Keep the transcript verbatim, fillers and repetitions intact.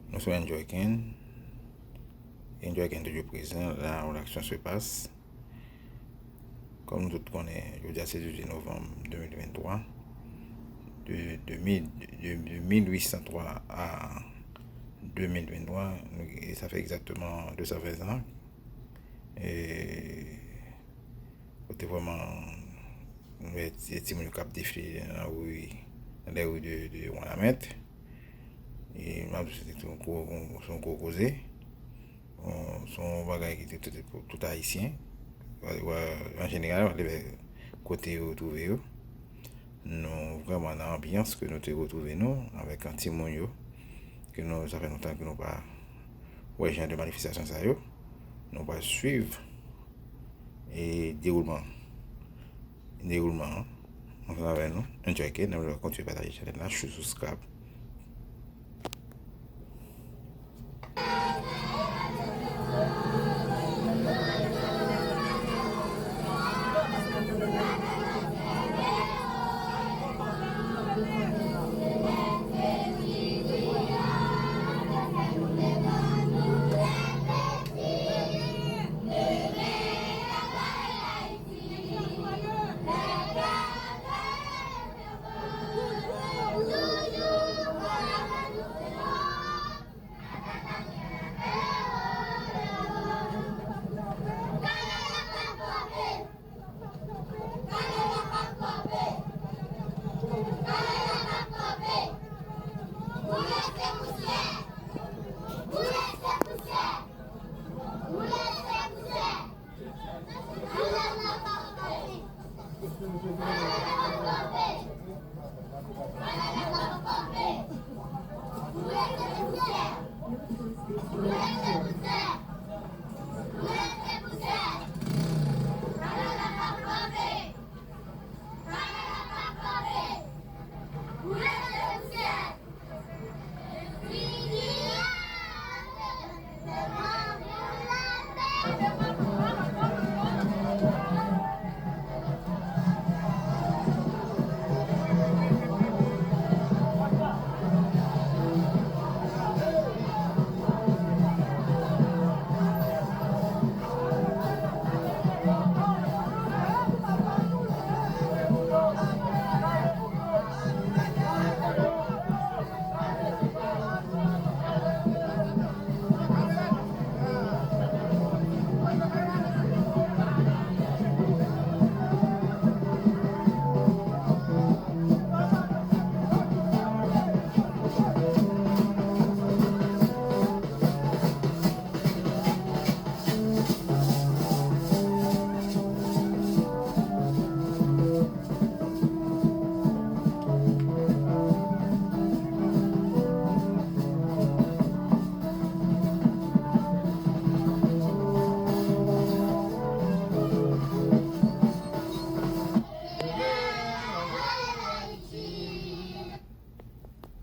Nou sou Enjoy Ken. Enjoy Ken toujou prezan la où l'action se passe. Kòm nou tout konnen, jodi a se dizuit novanm de mil venntwa. De, de mil, de, de mil uit san twa a de mil venntwa, nou, e sa fè egzakteman de san ven zan. E kote vrèman nou wè ti, timoun yo k ap defile nan ri, nan lè ri de, de Wanament. E m ap di se te yon gwo, se yon gwo koze. Bon, se yon bagay ki te, te, te pou tout Ayisyen. An jeneral, lè kote yo twouve yo. Nou vrèman nan anbyans ke nou te retwouve nou avèk timoun yo, ke nou, sa fè lontan ke nou pa wè jan de manifestasyon sa yo. Nou pral swiv e dewoulman, dewoulman an ansanm avè nou. Enjoy Ken, nou kontinye pataje chanèl la, chou subscribe.